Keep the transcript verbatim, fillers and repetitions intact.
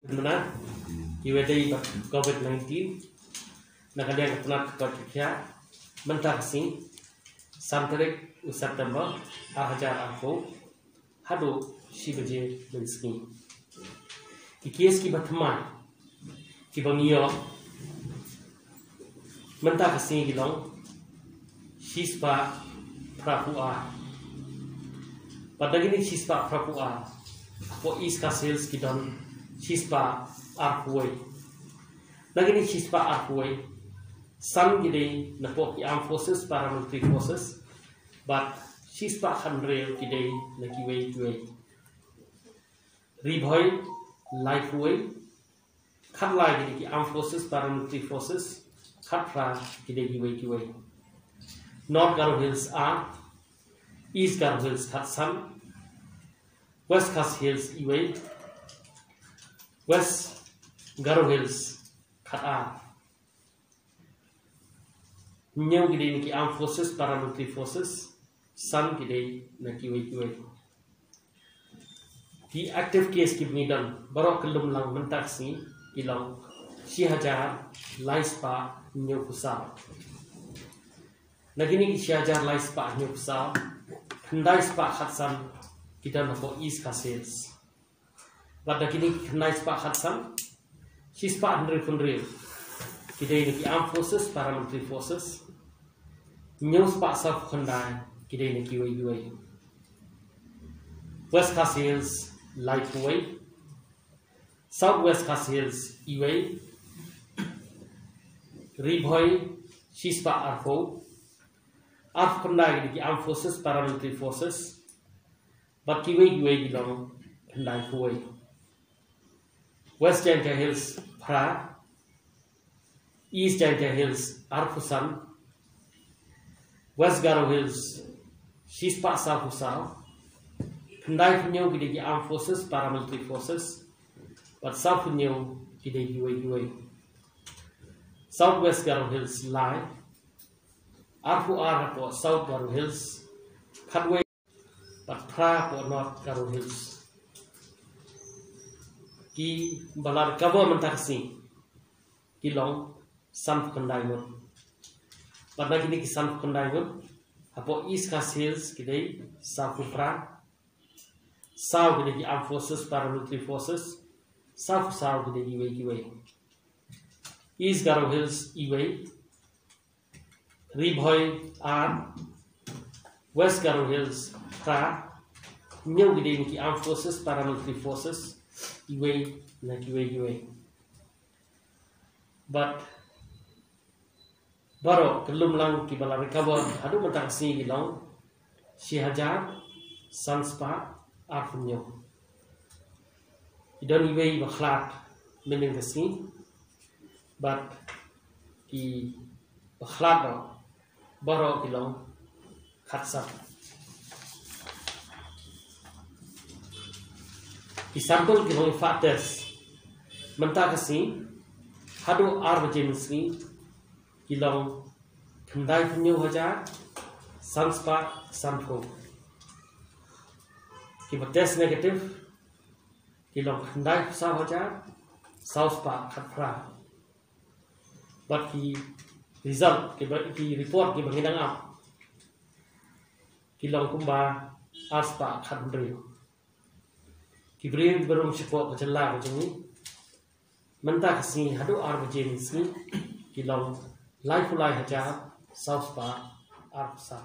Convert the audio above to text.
Mynta kiwei dei bad covid nineteen. Na ka liang ka tnat ka koit ka khiah, mynta ka sngi, san tarik u September ar hajar arphew, haduh shi baje mynsngi. Ki case kiba thymmai kiba ngi ïoh mynta ka sngi ki long shispah phraphew ar. Bad na kine shispah phraphew ar, hapoh East Khasi Hills ki don shispah arphew wei. Na kine shispah arphew wei, san ki dei napoh ki Armed Forces, Paramilitary Forces, bad shispah khathynriew ki dei na kiwei kiwei. Ri Bhoi laiphew wei, khatlai ki dei ki Armed Forces, Paramilitary Forces, khatphra ki dei kiwei kiwei. North Garo Hills ar, East Garo Hills khatsan, West Khasi Hills iwei, West Garo Hills khatar. Hynñiew ki dei na ki Armed Forces, Paramilitary Forces, san ki dei na kiwei kiwei. Ki active case kiba ngi don baroh kyllum lang mynta ka sngi ki long shi hajar lai spah hynñiewphew saw. Na kine ki shi hajar lai spah hynñiewphew saw, khyndai spah khatsan ki don hapoh East Khasi Hills. Bad na kine ki khyndai spah khatsan, shispah hynriewphew hynriew ki dei na ki Armed Forces, Paramilitary Forces, hynñiew spah sawphew khyndai ki dei na kiwei kiwei. West Khasi Hills laiphew wei, South West Khasi Hills iwei, Ri Bhoi shispah arphew, arphew khyndai ki dei ki Armed Forces, Paramilitary Forces, bad kiwei kiwei ki long khyndaiphew wei. West Jaintia Hills phra, East Jaintia Hills arphew san, West Garo Hills shispah sawphew saw, khyndaiphew hynñiew ki dei ki Armed Forces, Paramilitary Forces, bad sawphew hynñiew ki dei kiwei kiwei. South West Garo Hills lai, arphew ar hapoh South Garo Hills, khatwei bad phra hapoh North Garo Hills. Kiba la recover mynta ka sngi ki long sanphew khyndai ngut. Bad na kine ki sanphew khyndai ngut, hapoh East Khasi Hills ki dei sawphew phra, saw ki dei ki Armed Forces, Paramilitary Forces, sawphew saw ki dei kiwei kiwei. East Garo Hills iwei, Ri Bhoi ar, West Garo Hills phra, hynñiew ki dei na ki Armed Forces, Paramilitary Forces, iwei na kiwei kiwei. Bad baroh kyllum lang kiba la recover haduh mynta ka sngi ki long shi hajar san spah arphew hynñiew. Ki don iwei ba khlad mynnin ka sngi, bad kiba khlad baroh, baroh ki long khatsan. Ki sample ki long fat test mynta ka sngi haduh ar baje mynsngi ki long khyndai phew hynñiew hajar san spah sanphew. Kiba test negative ki long khyndai phew saw hajar saw spah khatphra. Bad ki result, kiba, ki report kiba ngi dang ap ki long kumba ar spah khathynriew. Ki briew kiba rung shapoh ka jylla ka jong ngi mynta ka sngi haduh ar baje mynsngi ki long laiphew lai hajar saw spah arphew saw.